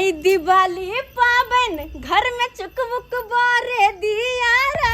आई दिवाली पाबन घर में चुकबुक बारे दियारा।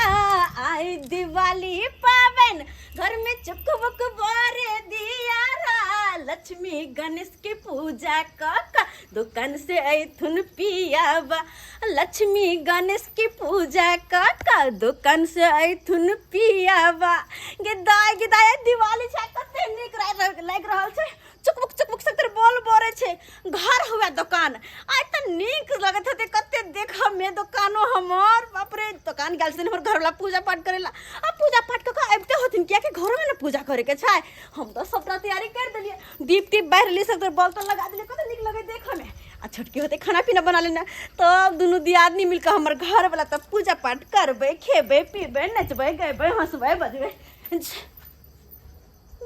आई दिवाली पाबन घर में चुकबुक बारे दियारा। लक्ष्मी गणेश की पूजा क क दुकान से ऐथुन पियाबा। लक्ष्मी गणेश की पूजा क क दुकान से ऐथुन पियाबा। गे दाय गे दाय, दिवाली छै, कते नीक लागि रहल छै। चुकमुक चुकमुक सतर बोल बोरे छै, घर हुआ दुकान। आइ त नीक लगत हेतै कते देखऽ में दुकानो हमर। बाप रे, दुकान गेल छथिन हमर घरवाला पूजा पाठ करेला। आ पूजा पाठ कऽ कऽ अबिते होथिन, कियाकि घरो में ने पूजा करे के छै। हम तऽ सबटा तैयारी कर देलियै, दीप तीप बारि लेलियै, सभतर बॉल तॉल लगा देलियै। कते नीक लगै देखऽ में। आ छोटकी होतै खाना पीना बना लेने, तब दुनू दियादनी मिलकऽ हमर घरवाला तब पूजा पाठ करबै, खेबै पीबै, नचबै गयबै, हँसबै बजबै।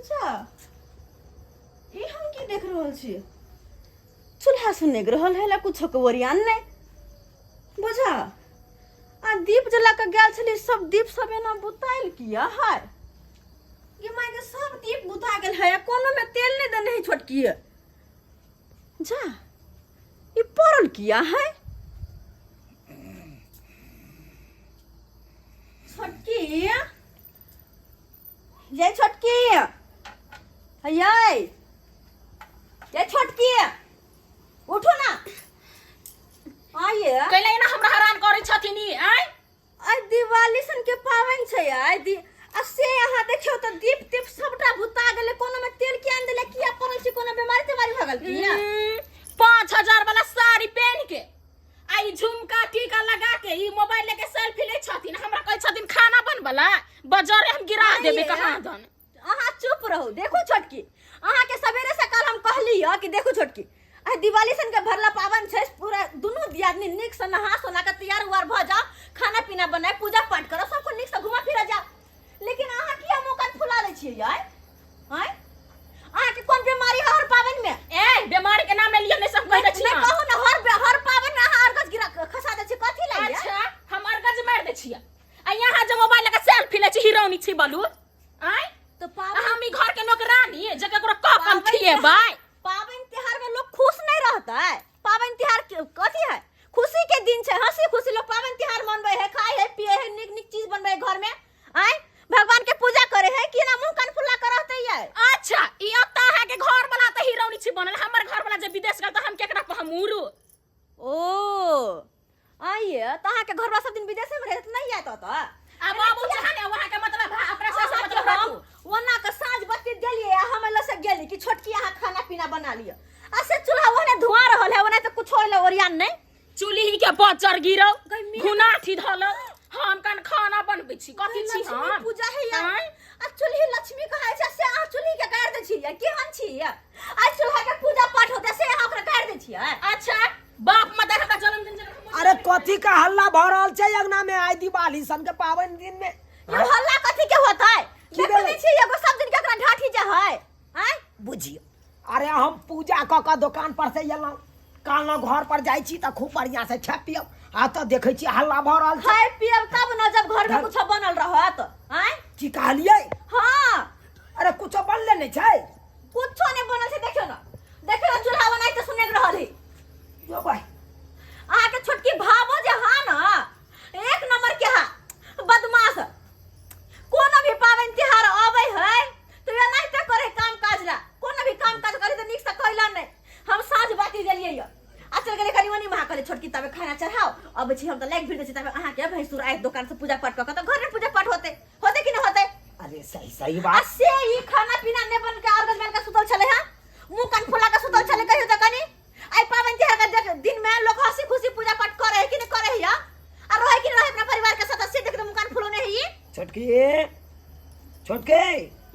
जा, ई हम की देख रहल छी? चूल्हा सुनैक रहल है ला, कुछो के ओरियान नहीं बुझा। आ दीप जला के गेल छली, सब दीप सब एना बुताइल किया है? ये माय के, सब दीप बुता गेल है, आ कोनो में तेल नहीं देने है छोटकी। जा, ई पड़ल किया है छोटकी? जय छोटकी, हयै जय छोटकी, उठो ना, आइए। कैला एना हमरा हैरान करै छथिन ई आय? आइ दिवाली सन के पाबनि छै आइ दी आ से अहाँ देखियौ तऽ दीप तीप सबटा भुता गेलै, कोनो में तेल किया नहि देलै, किया पड़ल छै? कोनो बीमारी तीमारी भऽ गेल किया? 5000 वाला साड़ी पहन के आ ई झुमका टीका लगा के ई मोबाइल लेके सेल्फी ले छथिन, हमरा कहै छथिन खाना बनबला। बजरे हम गिरा देबे कहाँ दन। अहाँ चुप रहू। देखू छोटकी, अहाँके सवेरे सकाल हम कहली ह कि देखू छोटकी, आ दिवाली सन के भरला पावन छै, पूरा दुनू दियादनी नीक से नहा सोना के तैयार उआर भऽ जाओ, खाना पीना बनाए, पूजा पाठ करो, सबको नीक से घुमा फिरा जाओ। लेकिन अहाँ किया मुँह कान फुला लै छियै यार? आँय, अहाँके कोन बीमारी है हर पावन में? ए, बीमारी के नाम ले लियो नहीं सब कह दै छी। नहि कहू ने, हर पावन में अहाँ अर्गज गिरा खसा दै छियै, कथी लए? अच्छा, हम अर्गज मारि दै छियै आ यहाँ जे मोबाइल लगा सेल्फी लै छी, हीरोनी छी बलू आँय? तऽ पावन हम ई घर के नौकरानी जे ककरो कप हम खिएबै? पावन त्योहार में लोग खुश नहीं रहता है? पावन त्योहार कथी है? खुशी के दिन छै, हंसी खुशी लोग पावन त्योहार मनबै है, खाय है, पिए है, नीक नीक चीज बनबै है घर में, आय भगवान के पूजा करे है कि ना मुंह कान फुला कर रहते है? अच्छा, ई अत्ता है के घर वाला त हीरोनी छी बनल, हमर घर वाला जे विदेश गेल त हम केकरा पर हम उड़ू? ओ आइए त अहाँ के घर वाला सब दिन विदेश में रहत नहीं आयत त? आ बाबू चाहे ने वहां के मतलब है, अपना से अहाँ के मतलब हम राखू। ओना के साँझ बत्ती देलिए आ हम एलो से गेली कि छोटकी अहाँ खाना पीना बना लिअ, आ से चूल्हा ओहने धुआं रहल है, ओना तऽ कुछो होइले ओरियान नहीं। चूल्ही के बचर गिरौ गई मिया। घुना थी धल, हम कन खाना बनबै छी कथी छी? लक्ष्मी हम पूजा है यार। आँय? आ चूल्ही लक्ष्मी कहै छै, से अहाँ चूल्ही के गाड़ि दै छियै? केहन छी? आ चूल्हा के पूजा पाठ होतै से अहाँ ओकरा गाड़ि दै छियै? अच्छा, बाप मदर हमरा जन्मदिन जन्म। अरे, कथी का हल्ला भऽ रहल छै अंगना में आइ दिवाली सन के पाबनि दिन में? ये हल्ला कथी के होतै? की देखै भेलै? नहि छियै एगो सब दिन के ओकरा ढाठी जे है? आँय? बुझियौ, अरे हम पूजा कऽ कऽ दोकान पर से एलहुँ, कहलहुँ घर पर जाइ छी तऽ खूब बढ़िआँ से खाय पियब, आ तऽ देखै छी हल्ला भऽ रहल छै। खाय पियब तब न जब घर में कुछो बनल रहत। आँय? की कहलियै? हाँ। अरे, कुछो बनले नहि छै? कुछो नहि बनल छै। देखियौ न, देखियौ न, चूल्हा बनाइ तऽ सुनै रहल है। यो भाई, अहाँके छोटकी भावो जे हा न, एक नंबर के हा बदमाश। कोनो भी पाबनि तिहार अबै है तऽ एनाहिते करे काम काज ला। कोनो भी काम काज करे तऽ नीक से कैला नहि। हम साँझ बाती देलियै यऽ आ चल गेलै कनि ओनी। महा कहले छोटकी तबे खाना चढ़ाओ, अबै छी हम। तऽ लागि भिड़ जाइ छी तबे अहाँके भैंसुर आयत दोकान से पूजा पाठ कऽ कऽ तऽ घर में पूजा पाठ होते, होते कि नहि होते? अरे, सही सही आ बात। से ई खाना पीना नहि बन के अर्गज बन के सुतल छलै हँ, मुंह कान फुला के सुतल छलै। कहियो तऽ कनि आइ पाबनि तिहार के दिन में लोग हंसी खुशी पूजा पाठ करे है कि नहीं करे है या? आ रहे कि नहीं रहे अपना परिवार के सदस्य? देख मुंह कान फुलौने है ई। छोटकी, छोटकी।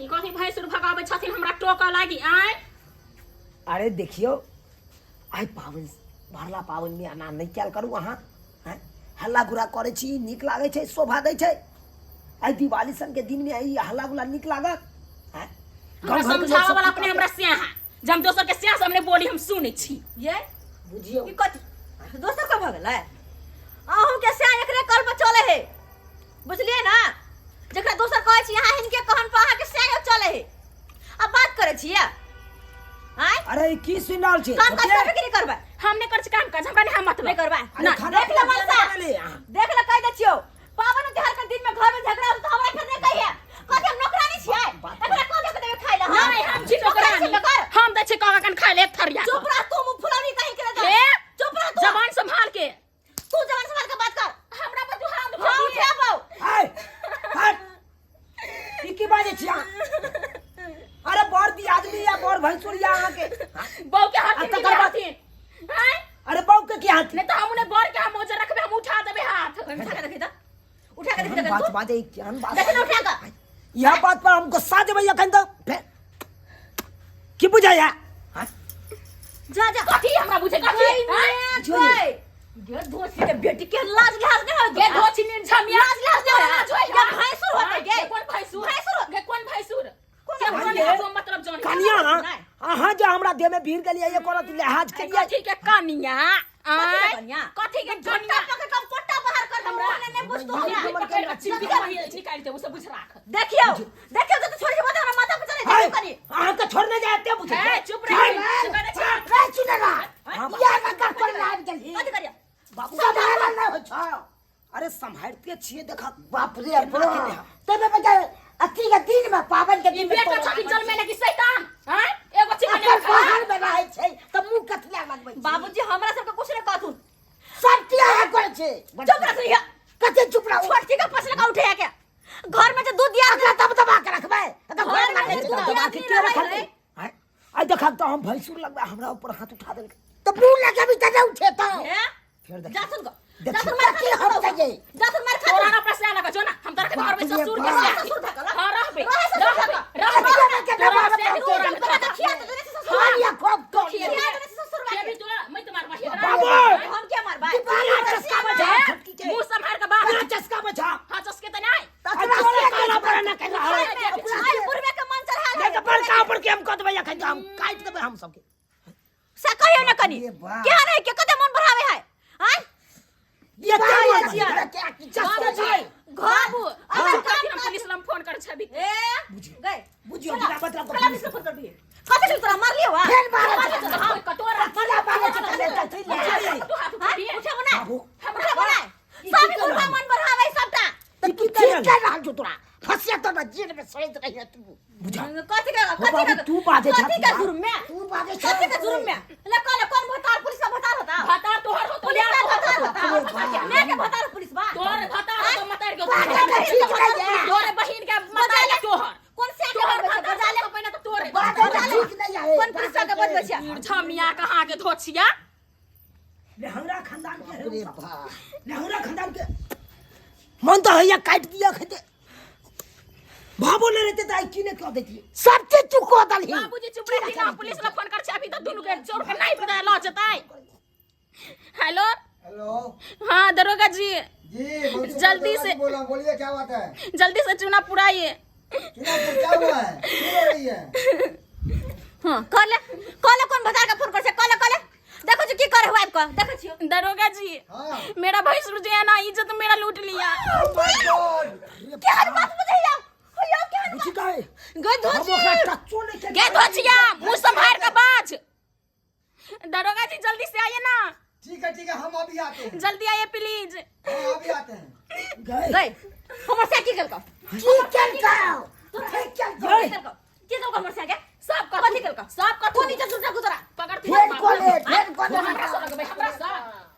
ई कथी भैंसुर भगाबै छथिन हमरा टोकऽ लागी आँय? अरे देखियौ, आइ पाबनि भरला पाबनि में एना नहि कयल करू अहाँ। आँय, हल्ला गुल्ला करै छी, नीक लागै छै? शोभा दै छै? आइ दिवाली सन के दिन में ई हल्ला गुल्ला नीक लागत? आँय, हमरा गाँव घरके लोक समझाबऽ सब वाला की अपने कहतै? हमरा स्याह जे हम दोसर के स्याह से हमने बोली, हम सुनै छी। ये बुझियौ, ई कथी दोसर के भऽ गेलै? अहूँ के से एकरे कल पर चले है, बुझलियै ना? जकरा दोसर कहै छी अहाँ, हिनके कहन पर अहाँके से चले है। अब बात करै छियै आँय? अरे, ई की सुनि रहल छी? काम काज छोटकी? करबै कि नहि करबै? हम नहि करै छी काम काज, हमरा नहि अरे खाना देख ले पीना मनसा बनेले अहाँ। देख ले कह दै छियौ पावन त्योहार के दिन में घर में झगड़ा हो त हमरा फिर नहीं कहिए कथी हम नौकरानी छियै एकरा कह दे के देबै खाइ ला नहीं हम छी नौकरानी नौकर हम दै छी कह कन खाय ले एक थरिया चुप रह तू मुंह फुलौनी कहीं के दे हे चुप रह तू जबान संभाल के तू जबान संभाल के बात कर हमरा पर तू हाथ हां उठा उठाबौ हाय हट ई की बाजै छी अहाँ अरे बड़ दी आदमी या बड़ भैंसुर या अहाँके बहू के हाथ आ में तकर बाद- हैं अरे बहू के की हाथ नहीं तो हम उन्हें बर के हम ओजर रखबे हम उठा देबे हाथ उठा के देखी त उठा के देखी केहन त बात तू बाजै केहन बात देखी न उठा के यह बात पर हम गुस्सा देबै अखन तऽ फेर की बुझाया हाँ? जा जा कथी हमरा बुझे कथी गई हैं? मैं जो ये। गई गे धोसी के बेटी के लाज लाज नहीं होत गे धोची निन झमिया लाज लाज नहीं लाज होत होय गे भैंसुर होते गे कोन भैंसुर भैंसुर गे कोन भैंसुर कोन के भैंसुर? कोन लिहाज मतलब जानी कनिया नहीं। अहाँ जे हमरा देह में भीड़ गेलियै ये करत लिहाज के लिए कथी के कनिया कथी के आय कनिया? कथी के झट्टा कनिया पकड़ के पोटा बाहर कर हमरा नहीं बुझ तू हमरा हमरा पकड़ के चिमटी के निकाल दे उ सब बुझ राख देखियो देखियो तो छोड़ के मत हमरा माथा पे चले हाय, देखियो कनी अहाँ के छोड़ने जाए ते बुझे ए चुप रह रे चुनेला हाँ, यार मत कर लाग गेली कथी करियो बाबू संभाल नहीं हो छो अरे सम्हारते छियै देख बाप रे बाप तबे बता अथी के दिन में पावन के ई दिन में बेटा छथिन जन्मे कि शैतान हैं एगो चिकन अगर बाहर में रहै छै तऽ मुंह कथिला लगबै छै बाबूजी हमरा सबके कुछ नहीं कहथुन सब किया है करै छै चुप रह तू कथी चुप रहू छोटकी के पसले का उठे के घर में जो दूध दिया अगला दब दबा के रखबै अगर घर घर में में दूध दूध दिया दबा के के रखल आय आय देख तऽ हम भैंसुर लगबै हमरा ऊपर हाथ उठा देलकै तऽ मुंह लगेबी तऽ नहि उठेतौ हैं फेर देख जा सुन देखी। जा सुन मार कथी हम चाहिए जा सुन मार खा तोरा ना प्रश्न लगा जो ना हम तोरा के बाप मारबै रे ससुर के बाप। साथ ससुर धकल हां रहबे रहे ससुर रहबे धकल। रहबे अरे के तोरा दबा से तोरा तोरा तोरा के खिया तो देने से ससुर हां खूब तो खिया देने से ससुर के भी तोरा मैं तो मारबा बाबू! हम क्या मारबा बड़ा चस्का बजा छोटकी के मुंह संभाल के बात बड़ा चस्का बजा हां चस्के त नहीं आ तोरा काला बड़ा ना कर रहा है आई पूर्वे के मन चढ़ा देख बड़का ऊपर के हम कह देबै अखन हम काटि देबै हम सबके से कहियो न कनी रे बाप। के नहीं के कते मन बढ़ावे है आय ये क्या छियै? चस्का छै घर बाबू अगर अगर काम हम पुलिस लम फोन कर छबी ए गए बुझियो बिना मतलब कला पुलिस के फोन कर दिए कते के तोरा मार लियो वा फेर मारे तोरा कोई कटोरा कथिला मारे छै तले तले बुझियो। तू हाथ उठा दिए उठा बना बाबू। उठा बना सब बुढ़ा मन बढ़ावे सबटा तऽ की की कर कर रहल छौ तोरा फसिया तो ना जेल में सड़ैत रहिए तू बुझा कथी के हो कथी बाबू, के तू बाजे कथी छाती के बा। जुर्म में तू बाजे छौ कथी के जुर्म में ले कल कौन भतार पुलिस का भतार होता भतार तोहर हो तो पुलिस का भतार तोहर होता मैं के भतार पुलिस बा तोहर भतार हो तो मतार के बाजे के ठीक नहीं है तोरे बहिन के मतार के तोहर कौन से के तोहर बजा भतार ले तो पहिने तो तोरे बाजे के ठीक नहीं है कौन पुलिस का बजबै छै झमिया कहाँ के धोछिया लेहंगरा खानदान के है रे उ सब। बाप लेहंगरा खानदान के मन तो हैया काट दिया खेते भाबो ले रहते तो आई की ने क्यों देती सब चीज तू कह दलही बाबूजी चुप रही ना पुलिस ला फोन कर छे अभी तो दुनू के चोर के नहीं पता ल जताई हेलो हेलो हाँ दरोगा जी जी बोलिए, जल्दी दरोगा से- जी बोल रहा हूँ बोलिए क्या बात है जल्दी से चूना पुराइए चुनाव को क्या हुआ है क्यों हो रही है हां कर ले कर ले कौन भतार का फोन कर छै कर ले कर ले देखो जो की करे हुआ को देखो छियो दरोगा जी हाँ मेरा भैंसुर जो है ना इज्जत मेरा लूट लिया Oh my God! के हर बात बुझैया होया के हर बुझी काहे गए हम धोची ओकरा टच्चो नहीं के गे धोचिया मुंह संभाल के बाज दरोगा जी जल्दी से आइए ना ठीक है हम अभी आते हैं जल्दी आइए प्लीज हाँ अभी आते हैं गए गए हमर से की केलको की केलकौ ठीक केलकौ गए की केलको की केलको हमर से के सब कथी केलको सब कथी कोनी के झूठा गुजरा पकड़ फेर कोले फेर कोले हमरा से लगबै हमरा से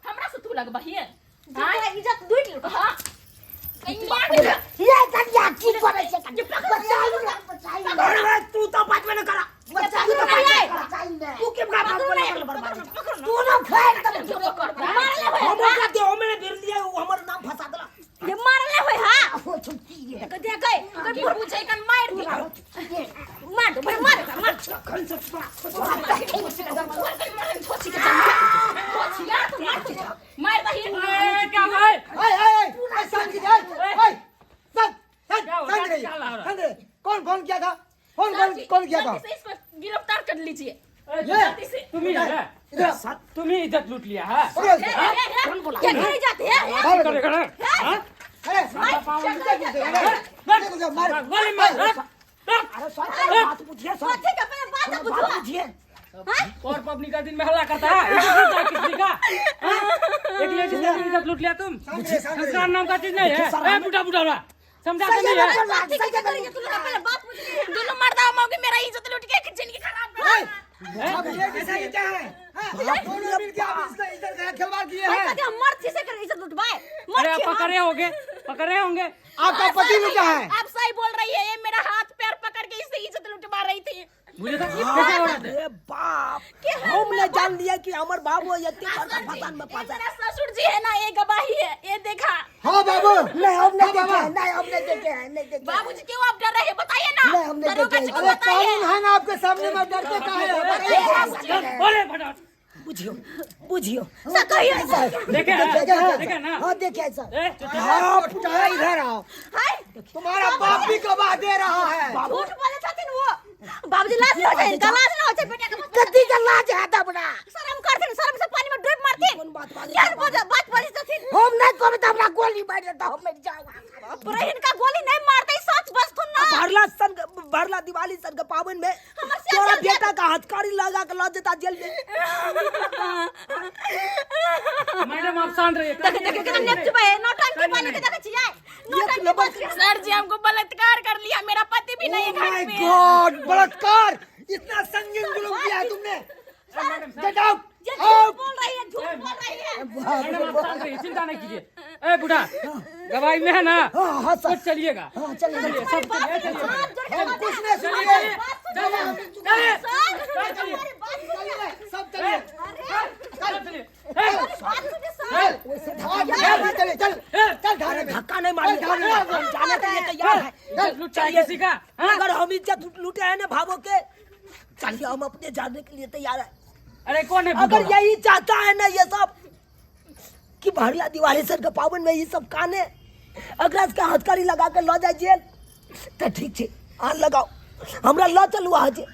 हमरा से तू लगबै हे तोरा इज्जत लूट लेलको हां ये कनिया की करै छै बचाइ ने बचाइ ने अरे तू तो बात में न करा बचाइ ने बचाइ ने तू के बात में न बर्बाद तू न फेर दे मारले होय हम ओकरा देह में भिड़ लिया उ हमर नाम फंसा देला ये मारले होय हां हो छुट्टी रे के दे गए की पूछे कन मार दी मार दो भाई मार मार कल से मार दही क्या भाई ए, ए, ए, शांति ए, ए, शांत, शांत, क्या हो शांत रहा है? रहिए, क्या हो रहा है? शांत रहिए। कौन कौन किया था कौन कौन कौन किया था जल्दी से इसको गिरफ्तार कर लीजिए ये जल्दी से तुम ही है इधर आ, तुम ही इज्जत लूट लिया है पकड़ो इसको। कौन बोला के घर जाते हैं मारो करे इसको। करे हाँ? अरे, इधर घुसो, अरे, इधर घुसो, मार। गोली मार रख, रख। अरे सर बात पूछिए सर कथी के पहले बात बात बुझो पूछिए हां और पब्लिक का दिन में हल्ला करता है इज्जत लूटता है किसी का हाँ? एक लेडीज का इज्जत लूट लिया तुम। संस्कार नाम का चीज नहीं है। ए बुढ़ा बुढ़ा बुढ़ा समझा तो नहीं है। कथी के करिए तू लोग पहले बात बुझ लिये। दोनों मर्दा मौगी मेरा इज्जत लूट के जिंदगी खराब कर। अब लेडीज है कि क्या है? हाँ, दोनों मिलके आप इसका इज्जत का खिलवाड़ किए भाई हैं। कथी हम मर्द छी से कर इज्जत लुटबाए? अरे मर्द आप छी हम। पकड़े होंगे, पकड़े होंगे। आपका पति लूटा है। आप सही बोल रही है, ये मेरा हाथ पैर पकड़ के इससे इज्जत लुटवा रही थी। मुझे तो कैसे औरत है? अरे बाप, हम नहीं जान लिया कि हमर बाबू एते बड़का फसान में ये फंसा। मेरा ससुर जी है ना, ये गवाही है, ये देखा। हाँ बाबू। नहीं हम नहीं हाँ, देखे बाबा। हैं, नहीं हम नहीं देखे हैं, नहीं देखे हैं। बाबूजी क्यों आप डर रहे हैं बताइए ना। नहीं, हमने दरोगा देखे जी को अरे बताइए। कानून है ना आपके सामने, में डरते काहे हो? बताइए। बोले फटाफट। बुझियो बुझियो सर कहिए सर। देखे हैं, देखे हैं। देखे ना। हाँ देखे हैं सर। ए, चुप। हाँ पुटा इधर आओ। हाय तुम्हारा बाप भी गवाह दे रहा है। झूठ बोले छथिन वो। बाबूजी लाज न हो जाए, इनका लाज न हो जाए बेटा के। कथी का लाज है तबरा? शर्म करथिन, शर्म से पानी में डूब मारथिन। कोन बात बाजै केहन बात बोले छथिन? हम नहीं कहबै तऽ हमरा गोली मारि देता, हम मरि जाऊंगा। पूरा इनका गोली नहीं मारते सच बजथुन ना। भरला सन भरला दिवाली सन के पावन में हमर से तोरा चल बेटा का हथकड़ी लगा के ल जेता जेल में। मैडम आप शांत रहिए। देख देख कितना नेप चुबे नौटंकी पानी के देखे छियै नौटंकी बात। सर जी हमको बलात्कार कर लिया, मेरा पति भी नहीं है ओ घर my पे। गॉड, बलात्कार! इतना संगीन जुल्म किया है तुमने। Get out. ये झूठ बोल रही है, झूठ बोल रही है। मैडम आप शांत रहिए, चिंता नहीं कीजिए। ए बुढ़ा गवाही में है ना? हाँ हाँ सर। कुछ चलिएगा। हाँ चलिए। चलिए सब चलिए चलिए। हाथ जोड़ के हम कुछ नहीं सुनिए। चलिए सर हमारी बात सुनिए। सब चलिए। चलिए। बात सुनिए सर। और चलिए चल चल धारे में। धक्का नहीं मारिए, हम जाने के लिए तैयार है। इज्जत लूटा है किसी का? हाँ? अगर हम इज्जत लूटे हैं ना भावों के, चलिए हम अपने जाने के लिए तैयार है। अरे कौन है अगर बुढ़ा? यही चाहता है ना ये सब कि भरला दिवाली सर के पावन में ये सब काने अगर इसका हथकड़ी लगा के ल जाए जेल तो ठीक है, आन लगाओ हमरा ल चलू अहाँ जे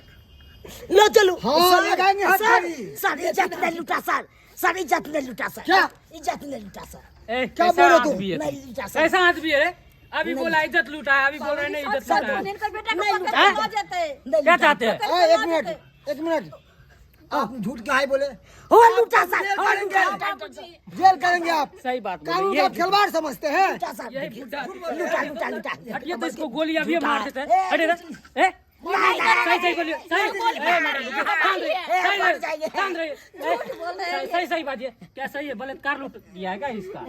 ल चलू। हाँ लगाएंगे हथकड़ी। सर इज्जत नहीं लूटा सर, सर इज्जत नहीं लूटा सर। क्या? इज्जत नहीं लूटा सर। ए, क्या कैसा बोल रहे हो तुम? आदमी है नहीं तुम? लूटा सर। कैसा आदमी है रे? अभी बोला इज्जत लूटा है, अभी बोल रहे नहीं इज्जत लूटा है। इनकर बेटा नहीं को लूटा। पकड़ के ल जेतै। नहीं क्या लूटा। चाहते हैं? ए, एक मिनट एक मिनट, आप झूठ क्या है बोले? हो लूटा सर, जेल हो करेंगे लूटा। आप, जेल करेंगे आप। सही बात कानून बोले। का आप खिलवाड़ समझते हैं। लूटा सर। यही बुढ़ा लूटा लूटा लूटा। हटिए तो इसको गोली अभी मार देते हैं। हटिए ना। ए सही सही बोलिए, सही। ए मैडम रुकिए, शांत रहिए, ए, मर जाएंगे। शांत रहिए, शांत रहिए। सही सही बात है। क्या सही है? बलात्कार लूट दिया है क्या इसका?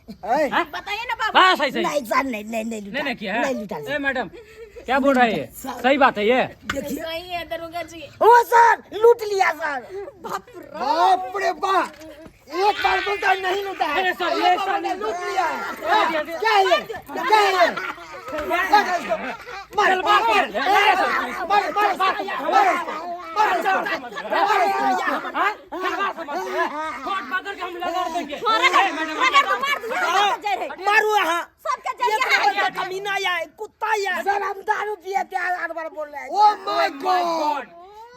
ए, बताइए ना बाबू। हाँ सही सही। नहीं सर, नहीं नहीं नहीं लूटा। नहीं नहीं किया है। नहीं लूटा ए सर। मैडम क्या बोल रहा है ये? सही बात है ये। देखिए सही है दरोगा जी। हो सर लूट लिया सर। बाप रे बाप, एक बार बोलता है नहीं लूटा है। अरे सर, ये एक बार सर बोलता है, लूट लिया है। क्या है ये? क्या है ये? लगा इसको। मार, मार, मार, मार, मार, मार इसको, मार इसको, मार इसको। हाँ? खिलवाड़ समझते हैं। कोट पकड़ के हम लगा देंगे। ए, मैडम, रगड़ तो मार दिया सबके जय रे। मारू अहाँ सबके जय एक रे। नंबर का कमीना या कुत्ता या। सर हम दारू पिए थे, हर बार बोल रहे हैं। ओ my God,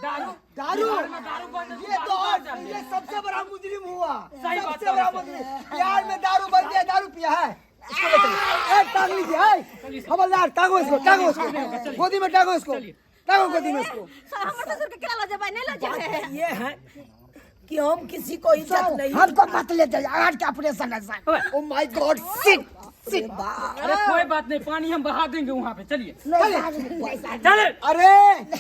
दारू दारू दारू बंद ये तो और ये सबसे बड़ा मुजरिम हुआ, सही बात सबसे बड़ा मुजरिम। बिहार में दारू बन गया, दारू पिया है। इसको ले चलिए। ए, टांग लीजिए, ए, हवलदार टांगो इसको, टांगो इसको, गोदी में टांगो इसको, टांगो गोदी में इसको। सर हमर ससुर के केना ल जेबै? नहीं ल जेबै। ये है कि हम किसी को इज्जत नहीं। हमको मत ले जाइए, आज का ऑपरेशन है sir. Oh my God, shit shit. अरे कोई बात नहीं, पानी हम बहा देंगे वहाँ पे। चलिए नहीं सर, नहीं सर, चले। अरे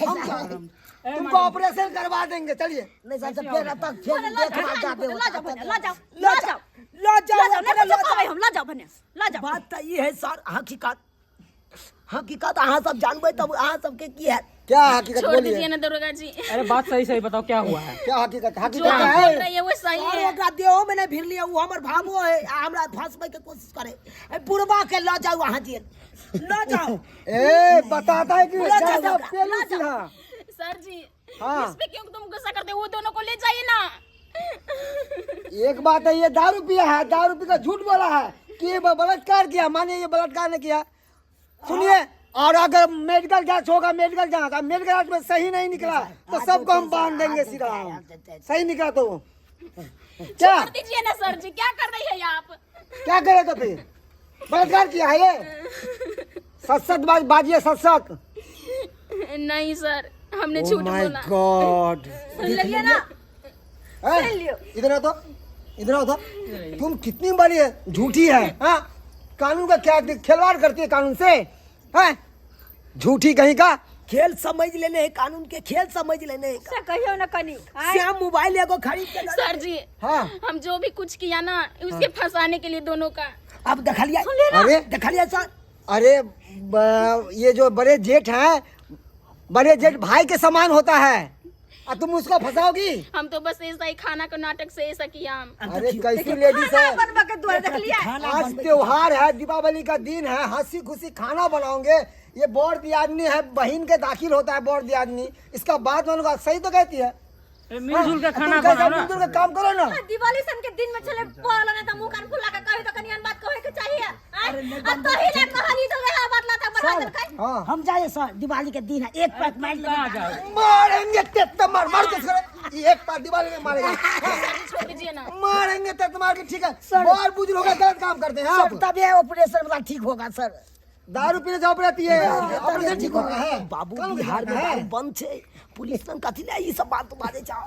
हम तुमको ऑपरेशन करवा देंगे, चलिए। नहीं सर, फिर तक फिर देखभाल जाते हो। ल जाओ भने, ल जाओ, ल ल जाओ, जाओ ल जाओ ल जाओ, अपने नहीं ल कुछो कहबै जाओ। हम, ल जाओ भने, ल जाओ। बात तो ये है सर, हकीकत हकीकत अहाँ सब जानबै तब अहाँ सबके की है। क्या हकीकत छोड़ बोलिए? दीजिए ना दरोगा जी। अरे बात सही सही बताओ क्या हुआ है? क्या हकीकत? जो हकीकत आप क्या बोल है? रही है वो सही और है। ओकरा देहो में नहीं भिड़ लिया, वो हमर भावो है आ हमरा फंसबै के कोशिश करे। ए, बुढ़वा के ल जाओ अहाँ जेल ल जाओ। ए बताता है कि ला जाओ, ज्यादा ला पेलू सिन्हा। सर जी हाँ। इस पे क्यों तुम गुस्सा करते हो? वो दोनों को ले जाइए ना। एक बात है, ये दारू पिया है, दारू पीकर झूठ बोला है कि ये बलात्कार किया, मानिए ये बलात्कार ने किया। सुनिए, और अगर मेडिकल जांच होगा, मेडिकल जांच, अब मेडिकल जांच में सही नहीं निकला तो सबको हम बांध देंगे सीधा, सही निकला तो क्या छोड़ दीजिए ना सर जी, क्या कर रही है आप? क्या करेगा फिर? बलात्कार किया है ये। सच सच बाजिए, सच सच। नहीं सर, हमने झूठ my बोला। गॉड। सुन लिये ना, इधर आओ तो, इधर आओ तो। तुम कितनी बड़ी है झूठी है। हाँ, कानून का क्या खिलवाड़ करती है कानून से? हैं, झूठी कहीं का। खेल समझ लेने है, कानून के खेल समझ लेने है। से कहियो ना कनी। आय, श्याम मोबाइल एगो खरीद के दे। सर जी, हाँ। हम जो भी कुछ किया ना, उसके फंसाने के लिए दोनों का। अब देखलिए। अरे देखलिए सर। अरे ये जो बड़े जेठ हैं, बड़े जेठ भाई के समान होता है और तुम उसको फंसाओगी? हम तो बस ऐसा ही खाना का नाटक से ऐसा किया हम। अरे कैसी लेडीज है। बनबा के दुआरे देखलिए। आज त्योहार है, दीपावली का दिन है, हंसी खुशी खाना बनाओगे। ये बौर दियादनी है, बहन के दाखिल होता है बौर दियादनी, इसका बात मानूंगा। सही तो कहती है। ए, मिलजुल के खाना तुम कैसा बनाओ ना। मिलजुल के काम करो ना। दिवाली सन के दिन में चले पड़ल ने त मुंह कान फुला के कही त कनी अन बात कहे के चाहिए। आय, आ तोही ले कहली तो वह बात लाता बढ़ा सर, देलकै। हाँ। हम जाए सर, दिवाली के दिन है, एक पैक मार लेंगे। कहाँ जाओ? मारेंगे तेत मार मार के इसको। ये एक बार दिवाली में मारेगा। सर जी छोड़ दीजिए ना। मारेंगे तेत मार के, ठीक है। सर। और बुजुर्ग होगा गलत काम करते हैं सर आप। तब ये ऑपरेशन वाला ठीक होगा सर। दारू पीने जाओ रहती है, ऑपरेशन ठीक होगा है। बाबू कानून के बिहार में है। दारू बंद छे, पुलिस सन कथी ले ई सब बात बाजे जाओ।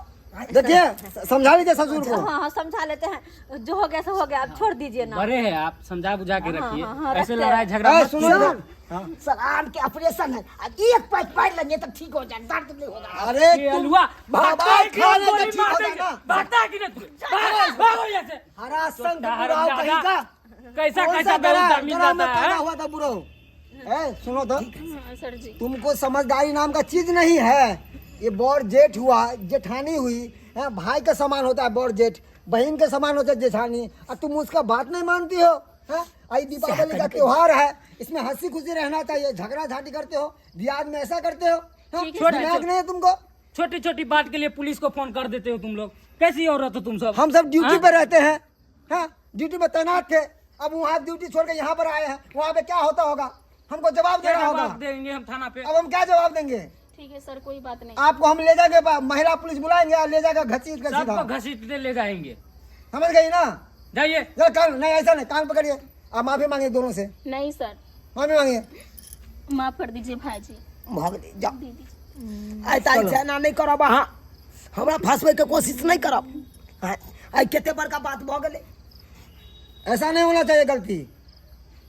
देखिए समझा लीजिए ससुर को। हाँ हाँ समझा लेते हैं, जो हो गया सो हो गया, अब छोड़ दीजिए ना। बड़े हैं आप, समझा बुझा के रखिए। हाँ, हाँ, ऐसे रखते लड़ाई हैं। झगड़ा ए, मत सुनो कीजिए। इधर। सर आम के ऑपरेशन है, अब एक पैक मार लेंगे तो ठीक हो जाए, दर्द नहीं होगा। अरे ये तुम अलुआ भागता दवाई है कि खा ले तो गोली ठीक मार हो देंगे। जाएगा। भागता है कि नहीं तू? भाग, भागो यहाँ से। हरा संग तो बुराओ कहीं का। कैसा कौन कैसा सा गला बेहुदा मिल गला में जाता पैदा है। हुआ था बुरो। ए सुनो तो, हाँ, सर जी तुमको समझदारी नाम का चीज नहीं है। ये बौर जेठ हुआ, जेठानी हुई है, भाई का समान होता है बौर जेठ, बहन के समान होता है जेठानी, और तुम उसका बात नहीं मानती हो। है? आई दीपावली का त्योहार है, इसमें हंसी खुशी रहना चाहिए, झगड़ा झांटी करते हो, दियाद में ऐसा करते हो। हाँ? ठीक है, सर। दिमाग नहीं है तुमको। छोटी छोटी बात के लिए पुलिस को फोन कर देते हो तुम लोग। कैसी औरत हो तुम सब? हम सब ड्यूटी हाँ? पर रहते हैं, हाँ ड्यूटी पर तैनात थे, अब वहाँ ड्यूटी छोड़ के यहाँ पर आए हैं, वहाँ पे क्या होता होगा हमको जवाब क्या देना होगा। जवाब देंगे हम थाना पे? अब हम क्या जवाब देंगे? ठीक है सर, कोई बात नहीं। आपको हम ले जाएंगे, महिला पुलिस बुलाएंगे और ले जाकर घसीट कर सबको सीधा। घसीटते ले जाएंगे। समझ गई ना? जाइए। जरा कान नहीं, ऐसा नहीं, कान पकड़िए, आप माफी मांगिए दोनों से। नहीं सर, माफी मांगिए। माफ कर दीजिए भाई जी। भऽ गेलै जाओ। दीदी आइ ताइ एना नहि करब अहाँ, हमरा फंसबै के कोशिश नहि करब। आइ आइ कते बड़का बात भऽ गेलै। ऐसा नहीं होना चाहिए गलती।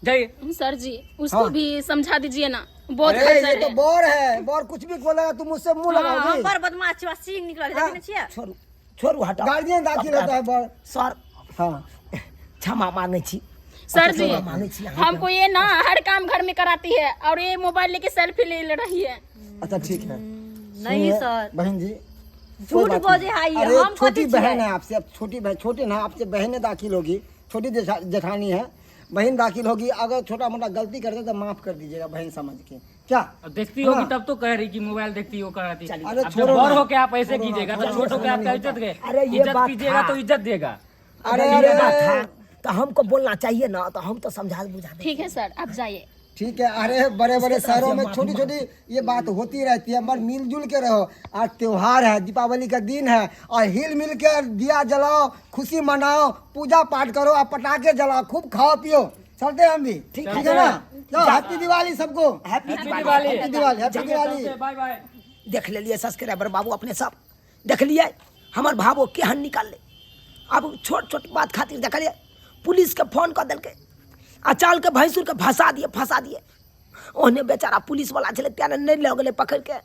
जाइए। सर जी उसको हाँ। भी समझा दीजिए ना, बहुत अरे ये खच्चर तो है। बोर है, बोर कुछ भी बोलेगा तुम मुझसे मुंह लगाओगी। बड़ बदमाश छियै, सींग निकलल है, देखने छियै। छोड़ू छोड़ू हटाउ। गार्जियन दाखिल होता है बोर। सर हाँ क्षमा मांगे छी। सर जी क्षमा मांगे छी अहाँके। हमको ये ना हर काम घर में कराती है और ये मोबाइल लेके सेल्फी ले रही है। अच्छा ठीक है। नहीं सुनिए, सर। बहन जी झूठ कोई बात बोले नहीं। है ये, अरे हम छोटी कथी बहन छियै? है आपसे, अब छोटी बहन छोटी ना आपसे बहने दाखिल होगी, छोटी जेठानी है, बहन दाखिल होगी, अगर छोटा मोटा गलती करते तो माफ कर दीजिएगा बहन समझ के। क्या अब देखती होगी हाँ। तब तो कह रही कि मोबाइल देखती हो कराती। अरे अब जब छोड़ो बड़ ना। होके आप ऐसे छोड़ो ना, कीजिएगा तो छोड़ो छोट होके ना, आपका इज्जत गए। अरे ये इज्जत बात कीजिएगा था। तो इज्जत देगा। अरे अगर ये बात अरे था तो हमको बोलना चाहिए ना, तो हम तो समझा बुझा दें। ठीक है सर, आप जाइए। ठीक है। अरे बड़े बड़े शहरों में छोटी छोटी ये बात होती रहती है, मगर मिलजुल के रहो। आज त्योहार है, दीपावली का दिन है, और हिल मिल के दिया जलाओ, खुशी मनाओ, पूजा पाठ करो और पटाखे जलाओ, खूब खाओ पियो। चलते हैं हम भी, ठीक है ना? चलो हैप्पी दिवाली सबको। Happy happy Diwali. Diwali. Happy Diwali, happy Diwali. Bye bye. देख लेलिए सब्सक्राइबर बाबू अपने सब देखलिए हमर भावो केहन निकालले। अब छोट छोट बात खातिर देखलिए पुलिस के फोन कऽ देलकै आ चाल के भैंसुर के फंसा दिए फंसा दिए। ओहने बेचारा पुलिस वाला छलै तें नहि लऽ गेलै पकड़ि के।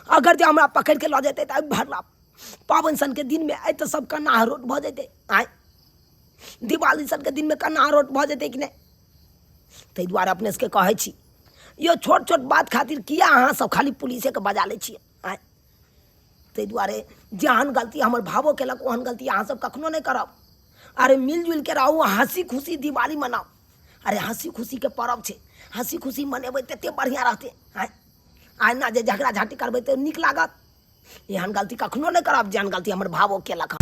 अगर जे हमरा पकड़ि के लऽ जेतै तऽ भरला पाबनि सनके दिनमे आइ तऽ सब कन्ना रोट भऽ जेतै। आँय दिवाली सनके दिनमे कन्ना रोट भऽ जेतै कि नहि? ताहि दुआरे अपने सबके कहै छी यो छोट छोट बात खातिर किया अहाँ सब खाली पुलिसेके बजा लै छियै? आँय ताहि दुआरे जेहन गलती हमर भावो केलक ओहन गलती अहाँ सब कखनो नहि करब। अरे मिलजुल के रहू, हंसी खुशी दिवाली मनाउ। अरे हंसी खुशी के पर्व छै, हंसी खुशी मनेबै तते बढ़िआँ रहतै। आँय आइ ना जे झगड़ा झाँटी करबै तऽ नीक लागत? एहन गलती कखनो नहि करब जेहन गलती हमर भावो केलक।